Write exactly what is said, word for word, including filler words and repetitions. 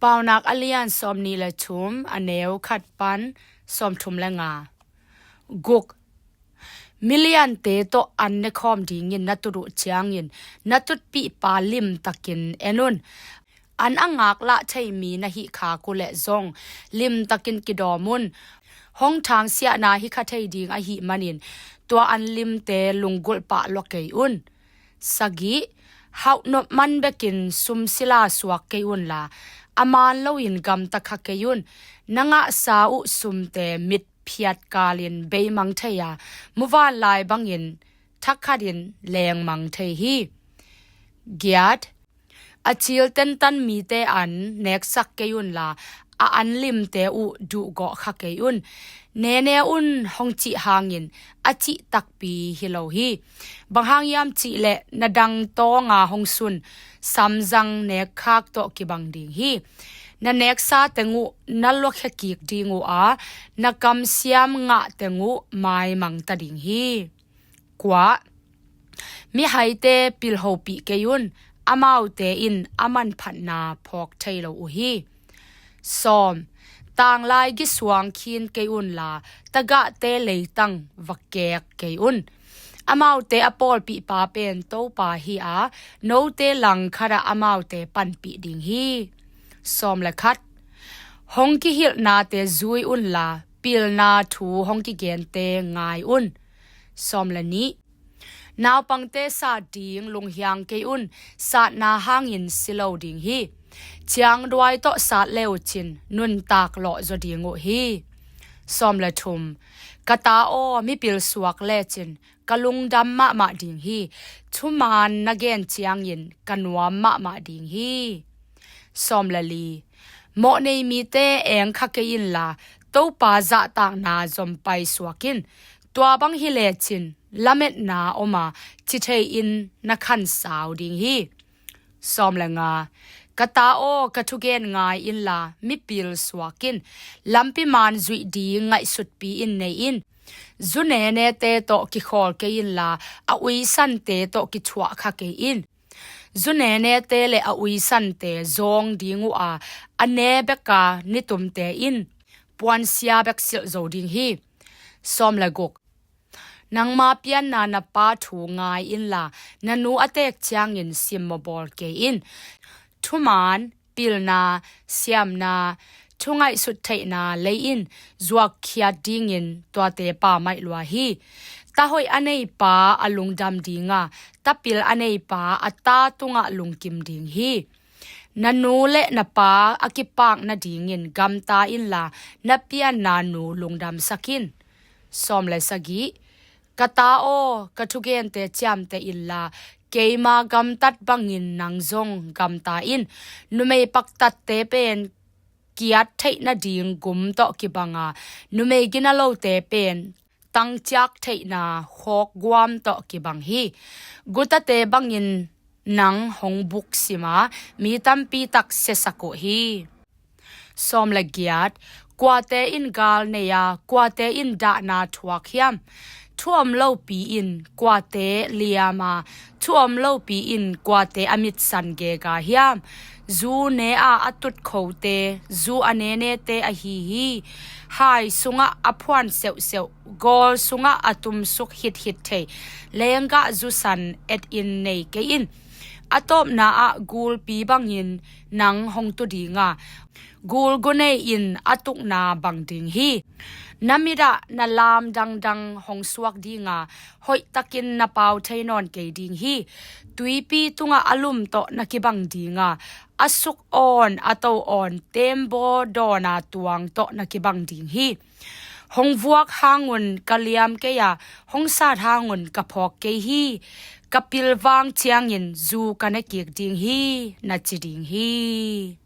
Paunak a lian sawmnih le thum, a neu khat pan sawmthum le nga. Guk. Miliante tawh an nekhawm dingin na tut uh ciangin na tutpihpa limtakin en un. An a ngaklah thei mi na hih khak uh leh zong limtakin kidawm un. Hong thangsiahna hi kha thei ding ahih manin tua an limte lunggulh pah lua kei un. Sagih. Hauhnop man bekin sum sila suak kei unla, a man loin gamta kha kei un. Na ngahsa uh sumte mit phiat kalin beimang thei a, muvanlai bangin thakhatin lengmang thei hi. Giat. A cil tentan mite an neksak kei unla, a an limte uh duhgawh kha kei un. Nene un hong cih hangin a cih takpi hi lo hi. Bang hang hiam cihleh na dang tawnga hong sun samzang nekkhak tawh kibang ding hi. Na neksa teng uh na luakhia kik ding uh a, na kamsiam ngah teng uh maimang ta ding hi. Kua. Mihaite pilhopih kei un, amaute in a manphatna phawk thei lo uh hi. Sawm. Tanglai gisuang khin kei unla, tagahte leitang va kek kei un. Amaute a pawlpihpa pen Topa hi a, note langkhatah amaute panpih ding hi. Sawm le khat. Hong kihilhnate zui unla, pilna thu hong kigente ngai un. Sawm le nih. Naupangte sat ding lunghiang kei un, satna hangin si lo ding hi. Ciangduai tawh sat le uh cin nuntak lawh zaw ding uh hi. Sawm le thum. Ka ta aw, mipil suak lecin ka lungdam mahmah ding hi. Thuman na gen ciangin ka nuam mahmah ding hi. Sawm le li. Mawhnei mite eng kha kei inla, Topa zahtakna zom paisuak in. Tua bang hi lecin lametna om a, ci thei-in na khansau ding hi. Sawm le nga. Ka ta aw, ka thugen ngai inla, mipil suak in. Lampi man zuih ding ngaihsutpi in nei in. Zu nenete tawh kikhawl kei inla, a uisante tawh kithuah kha kei in. Zu nenete le a uisante zawng ding uh a, a ne beka nitumte in puansia bek silh zo ding hi. Sawm le guk. Nangma pianna na pa thu ngai inla, na nu a teek ciangin simmawh bawl kei in. Thuman, pilna, siamna, thungaihsut theihna lei in zuakkhiat dingin tuate pammaih lua hi. Ta hoih a nei pa a lungdam ding a, ta pil a nei pa a ta tungah lungkim ding hi. Na nu le na pa a kipak nadingin gamta inla, na pianna nu lungdamsak in. Sawm le sagih. Ka ta aw, ka thugente ciamteh inla, keima gamtat bangin nang zong gamta in. Numei paktatte pen kiat theih nading gum tawh kibang a, numei ginalote pen tangciak theihna khawkguam tawh kibang hi. Gutate bangin nang hong buksim a, mi tampi tak siasak uh hi. Sawm le giat. Kuate in gal nei a, kuate in dahna thuak hiam? Thu om lopi in kuate liam a, thu om lopi in kuate a mitsan gega hiam? Zu ne a a tutkhote, zu a nenete ahi hi. Hai sungah a phuan seuhseuh, gawl sungah a tumsuk hithit thei lenggah zusan et in nei kei in. A tawpna ah gulpi bangin nang hong tu ding a, gulgu nei in a tukna bang ding hi. Na mit ah na lam dangdang hong suak ding a, hoihtakin na pau thei nawn kei ding hi. Tuipi tungah a lum tawh na kibang ding a, a suk awn a to awn tembaw dawna tuang tawh na kibang ding hi. Hong vuak hangun ka liam kei a, hong sat hangun ka phawk kei hi. Ka pilvang ciangin zu ka ne kik ding hi, na ci ding hi.